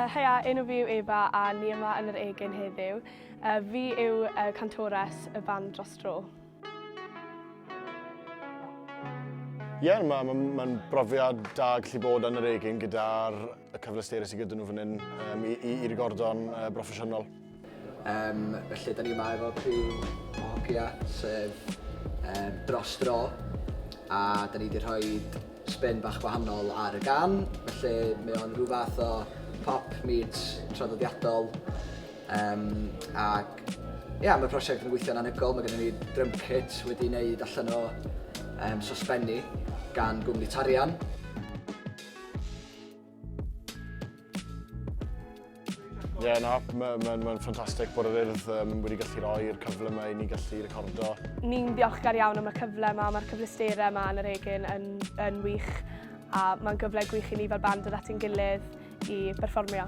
Heia, enw fi yw Eva a ni yma yn yr Egin heddiw. Uh, fi yw uh, cantores y band dros dro. Ie, yeah, mae'n ma, ma brofiad da gallu bod yn yr egin gyda'r y cyfleusterau sydd gyda nhw fan hyn um, i, i, i rigordo'n uh, broffesiynol. Um, felly, da ni yma efo criw o hogia, sef um, dros dro, a da ni wedi rhoi spin bach gwahanol ar y gan, felly mae o'n rhyw fath o pop meets traddodiadol. Um, ac ia, yeah, mae'r prosiect yn gweithio'n anhygoel. Mae gennym ni drum kit wedi wneud allan o um, sosbenni gan gwmni Tarian. Ie, yeah, na, mae'n ma, ma ffantastig bod yr Urdd um, wedi gallu rhoi'r cyfle yma i ni gallu recordo. Ni'n ddiolchgar iawn am y cyfle yma, mae'r cyfleusterau yma yn yr egin yn, yn wych a mae'n gyfle gwych i ni fel band dod at ein gilydd i berfformio.